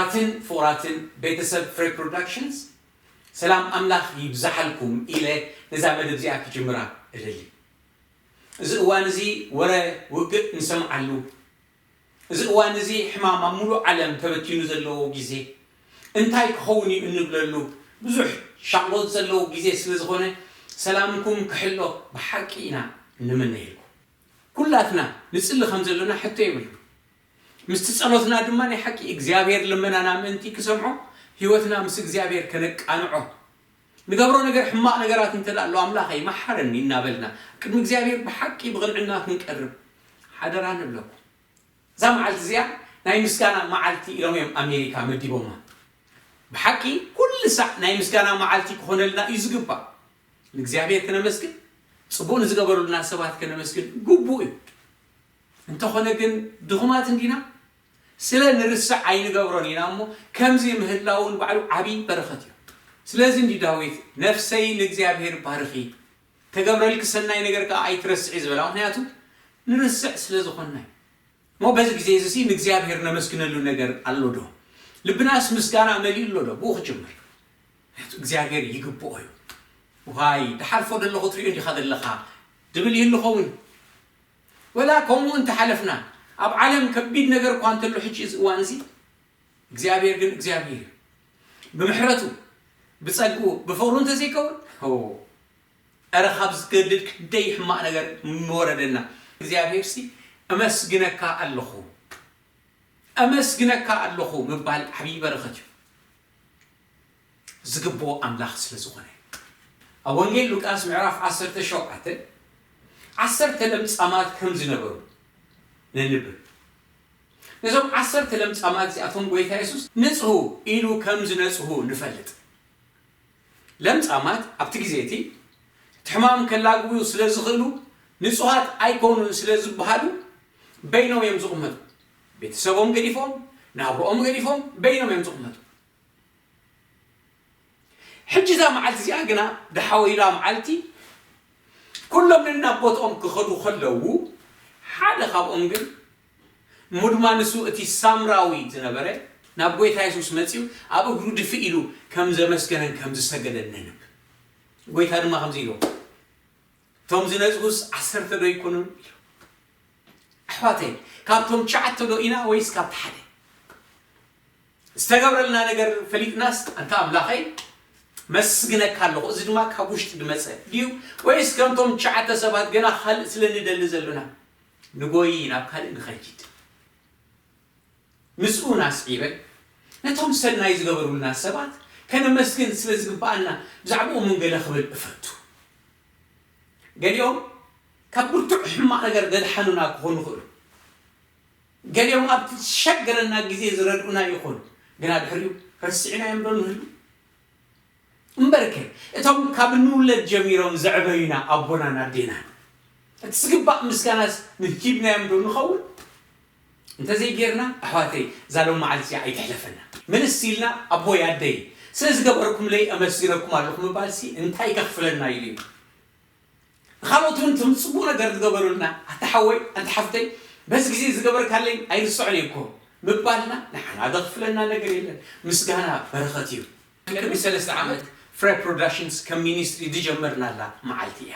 ኣትን ፍቑራትን ቤተሰብ ፍሬ ፕሮዳክሽንስ፣ ሰላም ኣምላኽ ይብዛሓልኩም ኢለ ነዛ መደብ እዚኣ ክጅምራ እደሊ። እዚ እዋን እዚ ወረ ውግእ ንሰምዓሉ፣ እዚ እዋን እዚ ሕማም ኣብ ሙሉእ ዓለም ተበቲኑ ዘለዎ ግዜ፣ እንታይ ክኸውን እዩ እንብለሉ ብዙሕ ሻቕሎት ዘለዎ ግዜ ስለ ዝኾነ፣ ሰላምኩም ክሕሎ ብሓቂ ኢና እንምነየልኩም። ኩላትና ንጽሊ ከም ዘሎና ሕቶ የብሉን። ምስቲ ጸሎትና ድማ ናይ ሓቂ እግዚኣብሔር ልመናና ምእንቲ ክሰምዖ፣ ህይወትና ምስ እግዚኣብሔር ከነቃንዖ፣ ንገብሮ ነገር ሕማቕ ነገራት እንተ ደኣ ኣሎ ኣምላኸይ መሓረኒ እናበልና ቅድሚ እግዚኣብሔር ብሓቂ ብቕንዕና ክንቀርብ ሓደራ ንብለኩም። እዛ መዓልቲ እዚኣ ናይ ምስጋና መዓልቲ ኢሎም እዮም ኣሜሪካ መዲቦማ። ብሓቂ ኩሉ ሳዕ ናይ ምስጋና መዓልቲ ክኾነልና እዩ ዝግባእ። ንእግዚኣብሔር ከነመስግን፣ ጽቡቕ ንዝገበሩልና ሰባት ከነመስግን ግቡእ እዩ። እንተኾነ ግን ድኹማት እንዲና፣ ስለ ንርስዕ ኣይንገብሮን ኢና እሞ ከምዚ ምህላው ንባዕሉ ዓብዪ በረኸት እዩ። ስለዚ እንዲ ዳዊት ነፍሰይ ንእግዚኣብሔር ባርኺ፣ ተገብረልኪ ሰናይ ነገር ከኣ ኣይትረስዒ ዝበላ፣ ምኽንያቱ ንርስዕ ስለ ዝኾንና እዩ። እሞ በዚ ግዜ እዚ ንእግዚኣብሔር ነመስግነሉ ነገር ኣሎ ዶ? ልብናስ ምስጋና መሊኡ ኣሎ ዶ? ብኡ ክጅምር። ምኽንያቱ እግዚኣብሔር ይግብኦ እዩ። ዋይ ድሓልፎ ዘለኹ ትሪኦ እንዲኻ ዘለኻ ድብል ይህሉ ኸውን። ወላ ከምኡ እንተሓለፍና፣ ኣብ ዓለም ከቢድ ነገር እኳ እንተሎ ሕጂ እዚ እዋን እዚ እግዚኣብሔር ግን እግዚኣብሔር እዩ። ብምሕረቱ ብጸግኡ ብፍቕሩ እንተዘይከውን፣ ኦ፣ እረ ካብ ዝገድድ ክንደይ ሕማቕ ነገር ምወረደና። እግዚኣብሔር ሲ እመስግነካ ኣለኹ፣ እመስግነካ ኣለኹ ምባል ዓብዪ በረኸት እዩ። ዝግብኦ ኣምላኽ ስለ ዝኾነ። ኣብ ወንጌል ሉቃስ ምዕራፍ ዓሰርተ ሸውዓተ ዓሰርተ ለምጻማት ከም ዝነበሩ ነንብብ። ነዞም ዓሰርተ ለምጻማት እዚኣቶም ጎይታ የሱስ ንጽሁ ኢሉ ከም ዝነጽሁ ንፈልጥ። ለምጻማት ኣብቲ ግዜ እቲ እቲ ሕማም ከላግቡ ስለ ዝኽእሉ ንጹሃት ኣይኮኑን ስለ ዝበሃሉ በይኖም እዮም ዝቕመጡ። ቤተሰቦም ገዲፎም፣ ናብርኦም ገዲፎም በይኖም እዮም ዝቕመጡ። ሕጂ እዛ መዓልቲ እዚኣ ግና ድሓወይላ መዓልቲ ኩሎም ነናብ ቦትኦም ክኸዱ ከለዉ ሓደ ካብኦም ግን እሞ ድማ ንሱ እቲ ሳምራዊ ዝነበረ ናብ ጎይታ የሱስ መጺኡ ኣብ እግሩ ድፍእ ኢሉ ከም ዘመስገነን ከም ዝሰገደን ነንብ። ጎይታ ድማ ከምዚ ኢሉ እቶም ዝነጽሁስ ዓሰርተ ዶ ኣይኮኑን? ኢሉ። ኣሕዋተይ ካብቶም ትሽዓተ ዶ ኢና ወይስ ካብቲ ሓደ? ዝተገብረልና ነገር ፈሊጥናስ ኣንታ ኣምላኸይ መስግነካ ኣለኹ፣ እዚ ድማ ካብ ውሽጢ ዝመጸ ድዩ? ወይስ ከምቶም ትሽዓተ ሰባት ገና ካልእ ስለ ንደሊ ዘለና ንጎይ ናብ ካልእ ንኸይድ? ምስኡ ናስዒበ ነቶም ሰናይ ዝገበሩልና ሰባት ከነመስግን ስለ ዝግብኣና ብዛዕባኦም እውን ገለ ክብል እፈቱ። ገሊኦም ካብ ብርቱዕ ሕማቕ ነገር ዘድሓኑና ክኾኑ ይኽእሉ። ገሊኦም ኣብቲ ዝሸገረና ግዜ ዝረድኡና ይኾኑ። ግና ድሕሪኡ ረሲዕናዮም ዶ ንህሉ? እምበርከ እቶም ካብ እንውለድ ጀሚሮም ዘዕበዩና ኣቦናን ኣዴናን እቲ ዝግባእ ምስጋናስ ንሂብናዮም ዶ ንኸውን? እንተዘይጌርና ኣሕዋተይ እዛ ሎም መዓልቲ እዚኣ ኣይትሕለፈና። ምልስ ኢልና ኣቦይ ኣደይ ስለ ዝገበርኩምለይ ኣመስግነኩም ኣለኹ ምባልሲ እንታይ ከኽፍለና ኢሉ እዩ። ንኻልኦት እውን ትም ፅቡቕ ነገር ዝገበሩልና ኣንታ ሓወይ ኣንታ ሓፍተይ በዚ ግዜ ዝገበርካለይ ኣይርስዖን እየ እኮ ምባልና ንዓና ዘኽፍለና ነገር የለን። ምስጋና በረኸት እዩ። ቅድሚ ሰለስተ ዓመት ፍረ ፕሮዳክሽንስ ከም ሚኒስትሪ ዝጀመርናላ መዓልቲ እያ።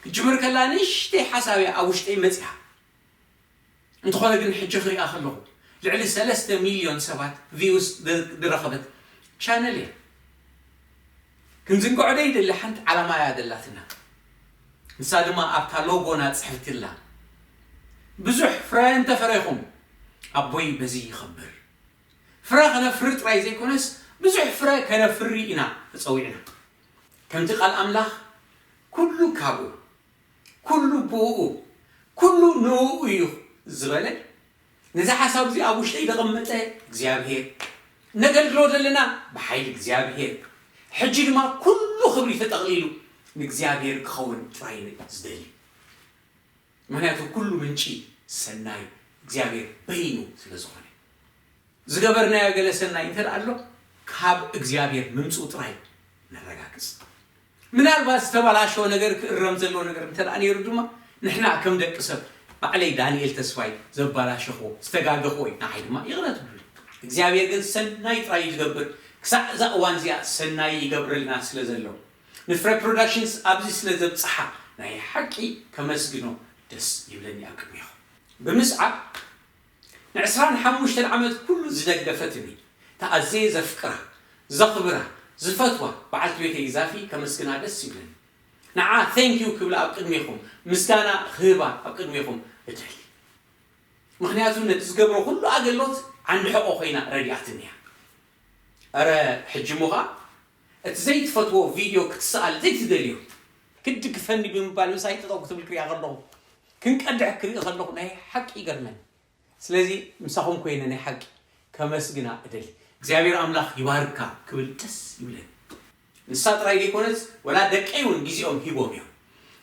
ክትጅምር ከላ ንእሽተይ ሓሳብ እያ ኣብ ውሽጠይ መፂኣ። እንተኾነ ግን ሕጂ ክሪኣ ከለኹ ልዕሊ ሰለስተ ሚልዮን ሰባት ቪውስ ዝረኸበት ቻነል እያ። ክንዝንግዖ ዘይደሊ ሓንቲ ዓላማ እያ ዘላትና። ንሳ ድማ ኣብታ ሎጎና ፅሕፍትላ ብዙሕ ፍረ እንተፈረይኹም ኣቦይ በዚ ይኸብር። ፍረ ከነፍሪ ጥራይ ዘይኮነስ ብዙሕ ፍረ ከነፍሪ ኢና ተፀዊዕና። ከምቲ ቃል ኣምላኽ ኩሉ ካብኡ፣ ኩሉ ብኡ፣ ኩሉ ንኡ እዩ ዝበለ፣ ነዚ ሓሳብ እዚ ኣብ ውሽጠይ ዘቐመጠ እግዚኣብሔር፣ ነገልግሎ ዘለና ብሓይሊ እግዚኣብሔር፣ ሕጂ ድማ ኩሉ ክብሪ ተጠቕሊሉ ንእግዚኣብሔር ክኸውን ጥራይ ዝደሊ። ምኽንያቱ ኩሉ ምንጪ ሰናይ እግዚኣብሔር በይኑ ስለ ዝኾነ። ዝገበርናዮ ገለ ሰናይ እንተ ደኣ ኣሎ ካብ እግዚኣብሔር ምምፅኡ ጥራይ ነረጋግፅ። ምናልባት ዝተበላሸወ ነገር ክእረም ዘለዎ ነገር እንተ ደኣ ነይሩ ድማ ንሕና ከም ደቂ ሰብ ባዕለይ ዳንኤል ተስፋይ ዘባላሸኽዎ ዝተጋገኽዎ እዩ ንዓይ ድማ ይቕረ ትብሉ። እግዚኣብሔር ግን ሰናይ ጥራይ እዩ ዝገብር። ክሳዕ እዛ እዋን እዚኣ ሰናይ ይገብረልና ስለ ዘሎ፣ ንፍረ ፕሮዳክሽንስ ኣብዚ ስለ ዘብጽሓ ናይ ሓቂ ከመስግኖ ደስ ይብለኒ። ኣብ ቅድሜኹም ብምስዓብ ንዕስራን ሓሙሽተን ዓመት ኩሉ ዝደገፈትኒ፣ ተኣዘየ ዘፍቅራ፣ ዘኽብራ፣ ዝፈትዋ በዓልቲ ቤተይ ዛፊ ከመስግና ደስ ይብለኒ። ንዓ ቴንኪዩ ክብላ ኣብ ቅድሜኹም፣ ምስጋና ክህባ ኣብ ቅድሜኹም እደሊ። ምኽንያቱ ነቲ ዝገብሮ ኩሉ ኣገልግሎት ዓንዲ ሕቆ ኮይና ረዲኣትኒ እያ። እረ ሕጂ እሞ ኸኣ እቲ ዘይትፈትዎ ቪድዮ ክትሰኣል ዘይትደልዮ፣ ክትድግፈኒ ብምባል ምሳይ ጠጠው ክትብል ክሪኣ ከለኹ፣ ክንቀድሕ ክርኢ ከለኹ ናይ ሓቂ ይገርመኒ። ስለዚ ምሳኹም ኮይነ ናይ ሓቂ ከመስግና እደሊ። እግዚኣብሔር ኣምላኽ ይባርካ ክብል ደስ ይብለኒ። ንሳ ጥራይ ዘይኮነስ ወላ ደቀይ እውን ግዜኦም ሂቦም እዮም።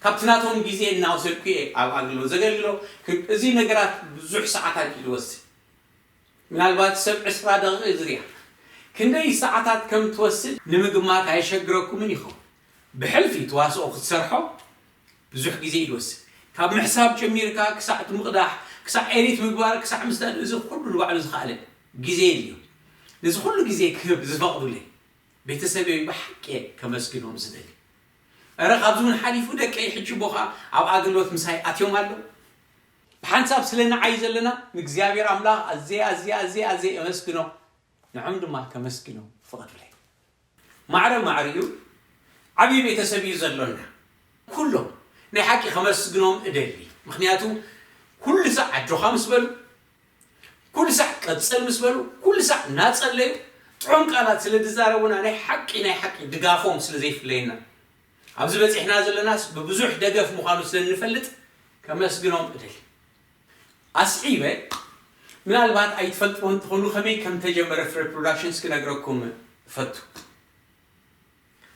ካብቲ ናቶም ግዜ እናወሰድኩ እየ ኣብ ኣገልግሎት ዘገልግሎ። ክ- እዚ ነገራት ብዙሕ ሰዓታት እዩ ዝወስድ። ምናልባት ሰብ ዕስራ ደቂቕ እዩ ዝሪኣ። ክንደይ ሰዓታት ከም ትወስድ ንምግማት ኣየሸግረኩምን ይኸውን። ብሕልፊ ተዋስኦ ክትሰርሖ ብዙሕ ግዜ እዩ ዝወስድ። ካብ ምሕሳብ ጀሚርካ ክሳዕ እቲ ምቕዳሕ፣ ክሳዕ ኤዲት ምግባር፣ ክሳዕ ምስዳድ፣ እዚ ኩሉ ንባዕሉ ዝኸኣለ ግዜ የድልዮ። ነዚ ኩሉ ግዜ ክህብ ዝፈቕዱለይ ቤተሰበይ ብሓቂ እየ ከመስግኖም ዝደሊ። እረ ካብዚ እውን ሓሊፉ ደቀይ ሕጂ እሞ ኸኣ ኣብ ኣገልግሎት ምሳይ ኣትዮም ኣለዉ። ብሓንሳብ ስለ ንዓይ ዘለና ንእግዚኣብሔር ኣምላኽ ኣዝየ ኣዝየ ኣዝየ ኣዝየ የመስግኖ። ንዖም ድማ ከመስግኖም ፍቐዱለይ። ማዕረ ማዕሪኡ ዓብዪ ቤተሰብ እዩ ዘሎና። ኩሎም ናይ ሓቂ ከመስግኖም እደሊ። ምኽንያቱ ኩሉ ሳዕ ኣጆኻ ምስ በሉ፣ ኩሉ ሳዕ ቀጽል ምስ በሉ፣ ኩሉ ሳዕ እናጸለዩ ጥዑም ቃላት ስለ ዝዛረቡና ናይ ሓቂ ናይ ሓቂ ድጋፎም ስለ ዘይፍለየና፣ ኣብዚ በጺሕና ዘለናስ ብብዙሕ ደገፍ ምዃኑ ስለ እንፈልጥ ከመስግኖም እደሊ። ኣስዒበ ምናልባት ኣይትፈልጥዎ እንትኾኑ ከመይ ከም ተጀመረ ፍረ ፕሮዳክሽንስ ክነግረኩም እፈቱ።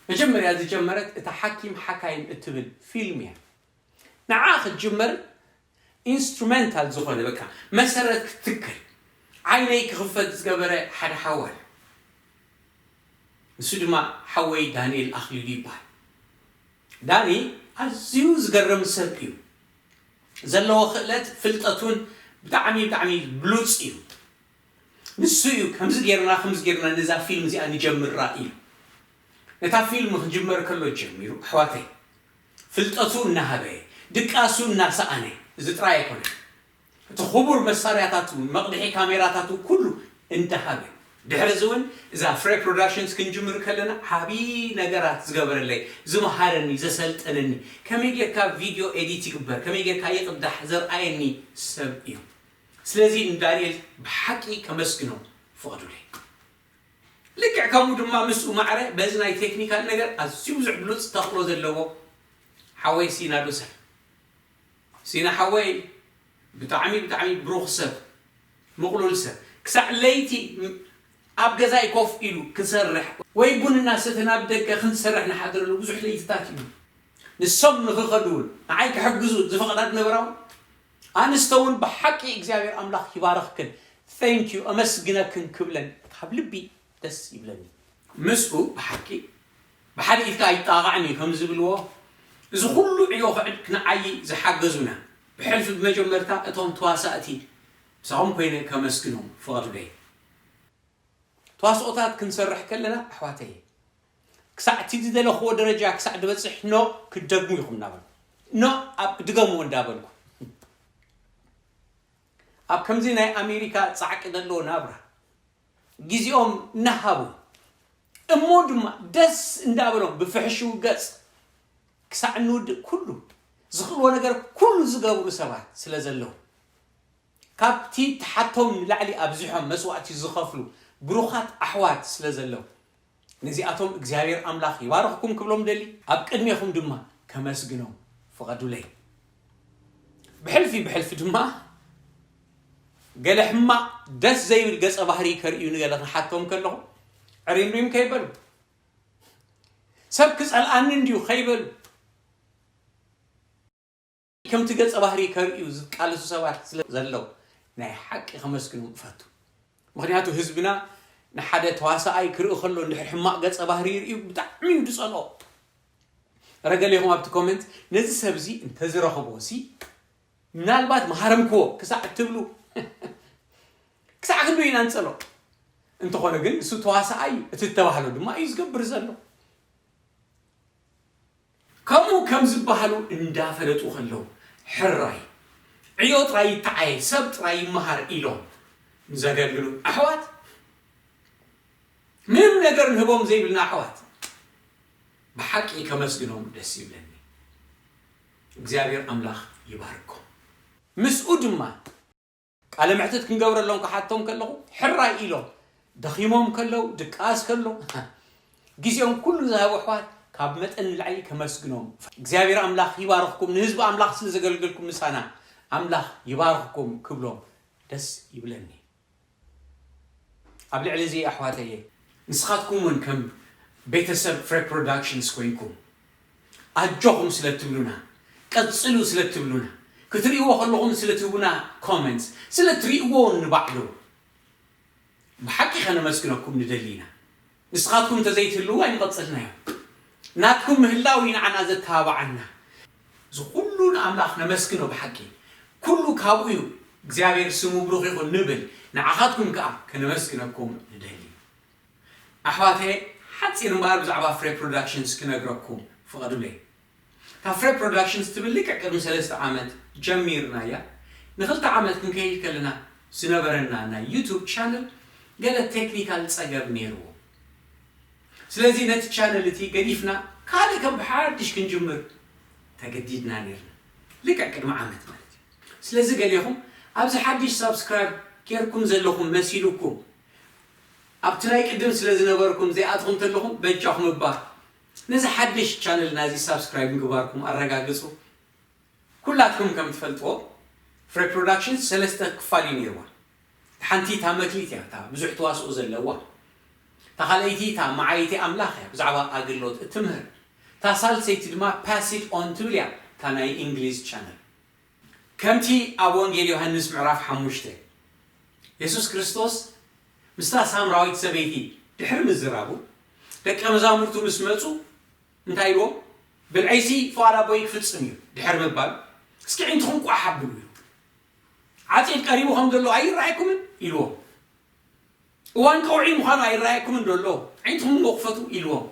መጀመርያ ዝጀመረት እታ ሓኪም ሓካይም እትብል ፊልም እያ። ንዓ ክትጅመር ኢንስትሩመንታል ዝኾነ በቃ መሰረት ክትትከል ዓይነይ ክኽፈት ዝገበረ ሓደ ሓው ኣሎ። ንሱ ድማ ሓወይ ዳንኤል ኣኽሊሉ ይበሃል። ዳኒ ኣዝዩ ዝገርም ሰብ እዩ። ዘለዎ ክእለት ፍልጠቱን ብጣዕሚ ብጣዕሚ ብሉጽ እዩ። ንሱ እዩ ከምዚ ጌርና ከምዚ ጌርና ነዛ ፊልም እዚኣ ንጀምራ ኢሉ። ነታ ፊልም ክጅመር ከሎ ጀሚሩ ኣሕዋተይ ፍልጠቱ እናሃበ ድቃሱ እናሰኣነ፣ እዚ ጥራይ ኣይኮነን። እቲ ክቡር መሳርያታቱ፣ መቕድሒ ካሜራታቱ ኩሉ እንዳሃበ፣ ድሕሪ እዚ እውን እዛ ፍሬ ፕሮዳክሽንስ ክንጅምር ከለና ዓብዪ ነገራት ዝገበረለይ፣ ዝመሃረኒ፣ ዘሰልጠነኒ፣ ከመይ ጌርካ ቪድዮ ኤዲት ይግበር፣ ከመይ ጌርካ ይቕዳሕ ዘርኣየኒ ሰብ እዩ። ስለዚ ንዳንኤል ብሓቂ ከመስግኖ ፍቐዱለይ። ልክዕ ከምኡ ድማ ምስኡ ማዕረ በዚ ናይ ቴክኒካል ነገር ኣዝዩ ብዙሕ ብሉጽ ተኽእሎ ዘለዎ ሓወይ ሲና ዶሰር። ሲና ሓወይ ብጣዕሚ ብጣዕሚ ብሩኽ ሰብ፣ ምቕሉል ሰብ፣ ክሳዕ ለይቲ ኣብ ገዛይ ኮፍ ኢሉ ክሰርሕ ወይ ቡን እናሰተ ናብ ደገ ክንሰርሕ ንሓድረሉ ብዙሕ ለይትታት እዩ። ንሶም ንኽኸዱ እውን ንዓይ ክሕግዙ ዝፈቕዳ ዝነበራ እውን ኣንስቶ እውን ብሓቂ እግዚኣብሔር ኣምላኽ ይባረኽክን፣ thank you፣ ኣመስግነክን ክብለን ካብ ልቢ ደስ ይብለኒ። ምስኡ ብሓቂ ብሓደ ኢድካ ኣይጣቓዕን እዩ ከም ዝብልዎ፣ እዚ ኩሉ ዕዮ ክዕድ ክንዓዪ ዝሓገዙና ብሕልፊ ብመጀመርታ እቶም ተዋሳእቲ ምሳኹም ኮይነ ከመስግኖም ፍቐዱለይ። ተዋስኦታት ክንሰርሕ ከለና ኣሕዋተይ ክሳዕ እቲ ዝደለኽዎ ደረጃ ክሳዕ ዝበፅሕ ኖ ክትደግሙ ኢኹም እናበልኩ ኖ ኣብ ድገምዎ እንዳበልኩ ኣብ ከምዚ ናይ ኣሜሪካ ፃዕቂ ዘለዎ ናብራ ግዜኦም እናሃቡ እሞ ድማ ደስ እንዳበሎም ብፍሕሽው ገፅ ክሳዕ እንውድእ ኩሉ ዝኽእልዎ ነገር ኩሉ ዝገብሩ ሰባት ስለ ዘለዉ ካብቲ ትሓቶም ንላዕሊ ኣብዚሖም መስዋእቲ ዝኸፍሉ ብሩኻት ኣሕዋት ስለ ዘለዉ ነዚኣቶም እግዚኣብሔር ኣምላኽ ይባርኽኩም ክብሎም ደሊ ኣብ ቅድሜኹም ድማ ከመስግኖም ፍቐዱለይ። ብሕልፊ ብሕልፊ ድማ ገለ ሕማቕ ደስ ዘይብል ገጸ ባህሪ ከርእዩ ንገለ ክንሓቶም ከለኹ ዕሪምሪም ከይበሉ ሰብ ክጸልኣኒ እንድዩ ከይበሉ ከምቲ ገጸ ባህሪ ከርእዩ ዝቃለሱ ሰባት ስለ ዘለዉ ናይ ሓቂ ከመስግኖም እፈቱ። ምኽንያቱ ህዝብና ንሓደ ተዋሳኣይ ክርኢ ከሎ እንድሕር ሕማቕ ገጸ ባህሪ ይርእዩ ብጣዕሚ እዩ ዝጸልኦ። ረገሌኹም ኣብቲ ኮመንት ነዚ ሰብ እዚ እንተዝረኽቦ ሲ ምናልባት መሃረምክዎ ክሳዕ እትብሉ ክሳዕ ክንዱ ኢና ንጸሎ። እንተኾነ ግን እሱ ተዋሳኣይ እዩ፣ እቲ እተባህሎ ድማ እዩ ዝገብር ዘሎ። ከምኡ ከም ዝበሃሉ እንዳፈለጡ ከለዉ፣ ሕራይ ዕዮ ጥራይ ይተዓየ፣ ሰብ ጥራይ ይመሃር ኢሎም ንዘገልግሉ ኣሕዋት፣ ምንም ነገር ንህቦም ዘይብልና ኣሕዋት፣ ብሓቂ ከመስግኖም ደስ ይብለኒ። እግዚኣብሔር ኣምላኽ ይባርኮም። ምስኡ ድማ ቃለ መሕትት ክንገብረሎም ክሓቶም ከለኹ፣ ሕራይ ኢሎም ደኺሞም ከለዉ፣ ድቃስ ከሎ ግዜኦም ኩሉ ዝሃቡ ኣሕዋት፣ ካብ መጠን ንላዕሊ ከመስግኖም። እግዚኣብሔር ኣምላኽ ይባርኽኩም፣ ንህዝቢ ኣምላኽ ስለ ዘገልገልኩም ምሳና ኣምላኽ ይባርኽኩም ክብሎም ደስ ይብለኒ። ኣብ ልዕሊ እዚ ኣሕዋተየ፣ ንስኻትኩም እውን ከም ቤተሰብ ፍሬ ፕሮዳክሽንስ ኮይንኩም ኣጆኹም ስለ ትብሉና፣ ቀጽሉ ስለ ትብሉና፣ ክትርእይዎ ከለኹም ስለ ትህቡና ኮመንትስ፣ ስለ ትርእይዎ ንባዕሉ ብሓቂ ከነመስግነኩም ንደሊ ኢና። ንስኻትኩም እንተዘይትህልዉ ኣይምቐጸልናዮ። ናትኩም ምህላው እዩ ንዓና ዘተባብዓና። እዚ ኩሉ ንኣምላኽ ነመስግኖ ብሓቂ። ኩሉ ካብኡ እዩ። እግዚኣብሔር ስሙ ብሩኽ ይኹን ንብል። ንዓኻትኩም ከኣ ከነመስግነኩም ንደሊ። ኣሕዋተየ፣ ሓጺር እምበኣር ብዛዕባ ፍሬ ፕሮዳክሽንስ ክነግረኩም ፍቐዱለይ። እታ ፍሬ ፕሮዳክሽንስ ትብል ልክዕ ቅድሚ ሰለስተ ዓመት ጀሚርናያ። ንኽልተ ዓመት ክንከይድ ከለና ዝነበረና ናይ ዩቱብ ቻነል ገለ ቴክኒካል ጸገም ነይርዎ። ስለዚ ነቲ ቻነል እቲ ገዲፍና ካልእ ከም ብሓድሽ ክንጅምር ተገዲድና ነይርና። ልክዕ ቅድሚ ዓመት ማለት እዩ። ስለዚ ገሌኹም ኣብዚ ሓድሽ ሳብስክራይብ ጌርኩም ዘለኹም መሲሉኩም ኣብቲ ናይ ቅድም ስለ ዝነበርኩም ዘይኣትኹም ተለኹም በጃኹም እባ ነዚ ሓድሽ ቻነል ናዚ ሳብስክራይብ ምግባርኩም ኣረጋግጹ። ኩላትኩም ከም ትፈልጥዎ ፍሬ ፕሮዳክሽን ሰለስተ ክፋል እዩ ነይርዋ። ሓንቲ እታ መክሊት እያ፣ እታ ብዙሕ ተዋስኦ ዘለዋ። እታ ካልኣይቲ እታ መዓይቲ ኣምላኽ እያ፣ ብዛዕባ ኣገልግሎት እትምህር። እታ ሳልሰይቲ ድማ ፓስ ኢት ኦን ትብል እያ፣ እታ ናይ እንግሊዝ ቻነል። ከምቲ ኣብ ወንጌል ዮሃንስ ምዕራፍ ሓሙሽተ የሱስ ክርስቶስ ምስታ ሳምራዊት ሰበይቲ ድሕሪ ምዝራቡ፣ ደቀ መዛሙርቱ ምስ መጹ እንታይ ኢልዎም? "ብልዐይሲ ፍቓድ ኣቦይ ክፍጽም እዩ" ድሕሪ ምባል፣ "እስኪ ኣዒንትኹም ቋሕ ኣብሉ" ኢሉ። "ዓጺድ ቀሪቡ ከም ዘሎ ኣይረኣየኩምን?" ኢልዎም። "እዋን ቀውዒ ምዃኑ ኣይረኣየኩምን ዘሎ? ኣዒንትኹም እሞ ክፈቱ" ኢልዎም።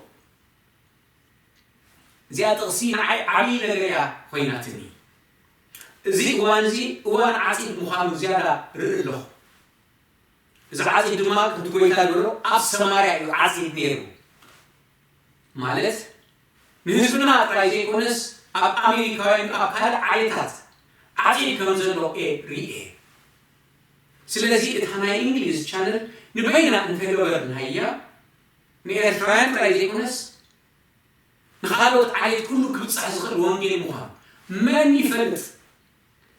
እዚኣ ጥቕሲ ንዓይ ዓብዪ ነገር እያ ኮይናትኒ። እዚ እዋን እዚ እዋን ዓጺድ ምዃኑ ዝያዳ ርኢ ኣለኹ። እዚ ዓጺድ ድማ ከምቲ ጎይታ ዝበሎ ኣብ ሰማርያ እዩ ዓጺድ ነይሩ። ማለት ንህዝብና ጥራይ ዘይኮነስ ኣብ ኣሜሪካውያን ኣብ ካልእ ዓሌታት ዓጺድ ከም ዘሎ እየ ርእየ። ስለዚ እታ ናይ እንግሊዝ ቻነል ንበይና እንተገበርናያ ንኤርትራውያን ጥራይ ዘይኮነስ ንኻልኦት ዓሌት ኩሉ ክብጻሕ ዝኽእል ወንጌል ምዃኑ መን ይፈልጥ?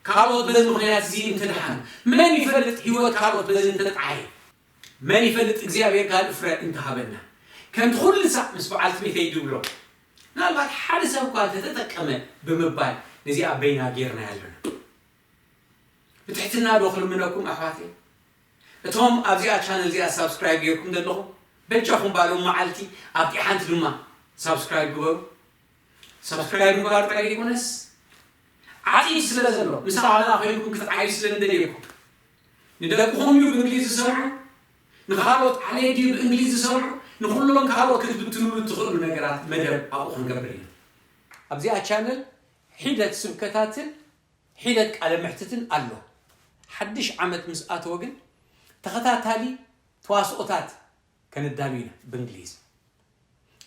ካልኦት በዚ ምኽንያት እዚ እንተደሓኑ መን ይፈልጥ? ህይወት ካልኦት በዚ እንተጠዓየ መን ይፈልጥ? እግዚኣብሔር ካልእ ፍረ እንተሃበና ከምቲ ኩሉ ሳዕ ምስ በዓልቲ ቤተይ ድብሎ ምናልባት ሓደ ሰብ እኳ እንተተጠቀመ ብምባል ነዚኣ በይና ጌርናያ ኣለና። ብትሕትና ዶ ክልምነኩም ኣሕዋተይ? እቶም ኣብዚኣ ቻነል እዚኣ ሳብስክራይብ ጌርኩም ዘለኹም በጃኹም ባሎም መዓልቲ ኣብቲ ሓንቲ ድማ ሳብስክራይብ ግበሩ። ሳብስክራይብ ምግባር ጥራይ ዘይኮነስ ዓፂድ ስለ ዘሎ ምስ ኣባና ኮይንኩም ክትዓዩ ስለ እንደልየኩም ንደቅኹም እዩ ብእንግሊዝ ዝሰምዑ ንኻልኦት ዓሌት ድዩ ብእንግሊዝ ዝሰምዑ ንኩሎም ካልኦት ክትብትኑሉ ትኽእሉ ነገራት መደብ ኣብኡ ክንገብር ኢና። ኣብዚኣ ቻነል ሒደት ስብከታትን ሒደት ቃለ መሕትትን ኣሎ። ሓድሽ ዓመት ምስ ኣተወ ግን ተኸታታሊ ተዋስኦታት ከነዳሉ ኢና ብእንግሊዝ።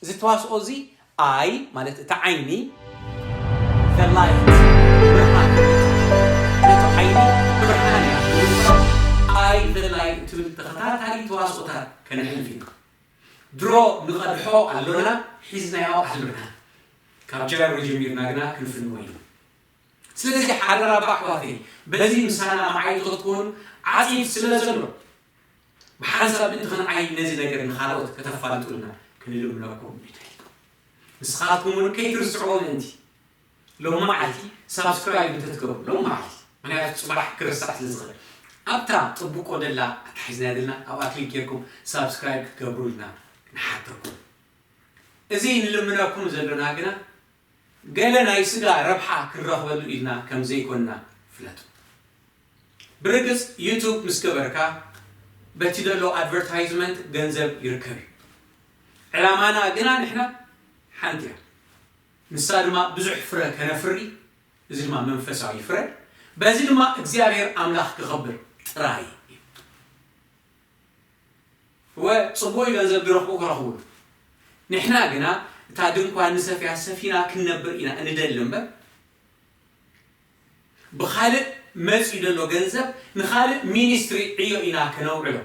እዚ ተዋስኦ እዚ ኣይ ማለት እቲ ዓይኒ the light ብርሃን ነቲ ዓይኒ ብርሃን እያ ኣይ the light ትብል ተኸታታሊ ተዋስኦታት ከነሕልፍ ኢና። ድሮ ንቐድሖ ኣሎና ሒዝናዮ ኣሎና ካብ ጃሮ ጀሚርና ግና ክንፍንዎ ኢና። ስለዚ ሓደራ ኣሕዋተይ በዚ ምሳና መዓይቶ ትኮኑ ዓፂድ ስለ ዘሎ ብሓንሳብ እንተኾነ ዓይ ነዚ ነገር ንኻልኦት ከተፋልጡልና ክንልምነኩም ንደሊ። ንስኻትኩም እውን ከይትርስዕዎ ምእንቲ ሎም መዓልቲ ሳብስክራይብ እንተትገብሩ ሎም መዓልቲ ምክንያቱ ፅባሕ ክርሳዕ ስለ ዝኽእል ኣብታ ጥብቆ ደላ ኣታሒዝና ዘለና ኣብኣ ክሊክ ጌርኩም ሳብስክራይብ ክትገብሩልና ንሓተኩም። እዚ ንልምነኩም ዘለና ግና ገለ ናይ ስጋ ረብሓ ክንረኽበሉ ኢልና ከም ዘይኮንና ፍለጡ። ብርግጽ ዩቱብ ምስ ገበርካ በቲ ዘሎ ኣድቨርታይዝመንት ገንዘብ ይርከብ እዩ። ዕላማና ግና ንሕና ሓንቲ እያ። ንሳ ድማ ብዙሕ ፍረ ከነፍሪ፣ እዚ ድማ መንፈሳዊ ፍረ፣ በዚ ድማ እግዚኣብሔር ኣምላኽ ክኸብር ጥራይ እዩ። እወ፣ ጽቡቕ እዩ፣ ገንዘብ ዝረኽቡ ክረኽቡ። ንሕና ግና እታ ድንኳን ንሰፍያ ሰፊና ክንነብር ኢና እንደሊ እምበር፣ ብኻልእ መጺኡ ዘሎ ገንዘብ ንኻልእ ሚኒስትሪ ዕዮ ኢና ከነውዕሎ።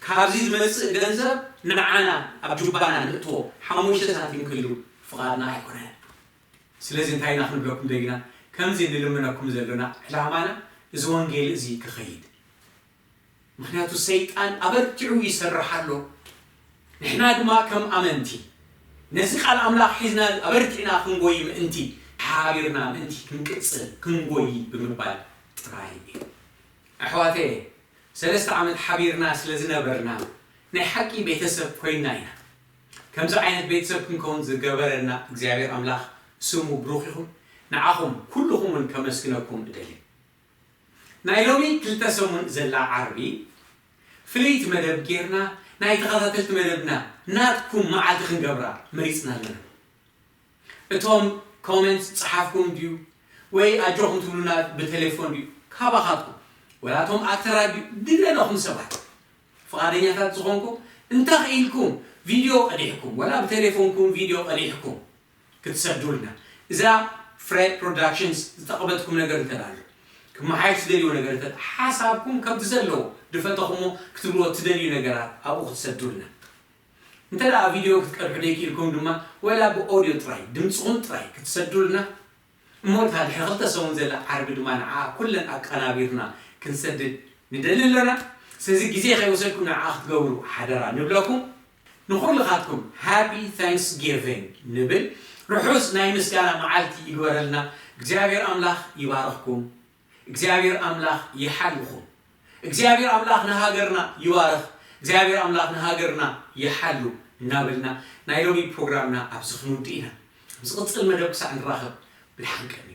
ካብዚ ዝመጽእ ገንዘብ ንዓና ኣብ ጁባና ንእትዎ ሓሙሽተ ሳንቲም ክህሉ ፍቓድና ኣይኮነን። ስለዚ እንታይ ኢና ክንብለኩም ደጊና? ከምዚ ንልምነኩም ዘለና ዕላማና እዚ ወንጌል እዚ ክኸይድ። ምኽንያቱ ሰይጣን ኣበርቲዑ ይሰርሕ ኣሎ። ንሕና ድማ ከም ኣመንቲ ነዚ ቃል ኣምላኽ ሒዝና ኣበርቲዕና ክንጎይ ምእንቲ፣ ሓቢርና ምእንቲ ክንቅጽል ክንጎይ ብምባል ጥራይ እዩ። ኣሕዋተየ፣ ሰለስተ ዓመት ሓቢርና ስለ ዝነበርና ናይ ሓቂ ቤተሰብ ኮይንና ኢና። ከምዚ ዓይነት ቤተሰብ ክንከውን ዝገበረና እግዚኣብሔር ኣምላኽ ስሙ ብሩኽ ይኹን። ንዓኹም ኩልኹም እውን ከመስግነኩም እደሊ። ናይ ሎሚ ክልተ ሰሙን ዘላ ዓርቢ ፍልይቲ መደብ ጌርና ናይ ተኸታተልቲ መደብና ናትኩም መዓልቲ ክንገብራ መሪጽና ኣለና። እቶም ኮመንት ጸሓፍኩም ድዩ ወይ ኣጆኹም ትብሉና ብቴሌፎን ድዩ? ካባኻትኩም ወላ እቶም ኣክተራት ድዩ? ድለለኹም ሰባት ፍቓደኛታት ዝኾንኩም እንተ ኽኢልኩም ቪድዮ ቀዲሕኩም ወላ ብቴሌፎንኩም ቪድዮ ቀዲሕኩም ክትሰዱልና። እዛ ፍሬድ ፕሮዳክሽንስ ዝጠቐመትኩም ነገር እንተ ኣሎ፣ ክመሓየሽ ትደልዩ ነገር እንተ፣ ሓሳብኩም ከምቲ ዘለዎ ድፈተኹሞ ክትብልዎ ትደልዩ ነገራት ኣብኡ ክትሰዱልና። እንተ ደኣ ቪድዮ ክትቀድሑ ደይክኢልኩም ድማ ወላ ብኦድዮ ጥራይ ድምፅኹም ጥራይ ክትሰዱልና። እሞ እታ ድሕሪ ክልተ ሰሙን ዘላ ዓርቢ ድማ ንዓ ኩለን ኣቀናቢርና ክንሰድድ ንደሊ ኣለና። ስለዚ ግዜ ከይወሰድኩም ንዓ ክትገብሩ ሓደራ ንብለኩም። ንኹልኻትኩም ሃፒ ታንክስጊቪንግ ንብል። ርሑስ ናይ ምስጋና መዓልቲ ይግበረልና። እግዚኣብሔር ኣምላኽ ይባርኽኩም። እግዚኣብሔር ኣምላኽ ይሓልኹም። እግዚኣብሔር ኣምላኽ ንሃገርና ይባርኽ። እግዚኣብሔር ኣምላኽ ንሃገርና ይሓሉ እናበልና ናይ ሎሚ ፕሮግራምና ኣብዚ ክንውድእ ኢና። ኣብ ዝቕጽል መደብ ክሳዕ ንራኸብ ብደሓን ቀኒ።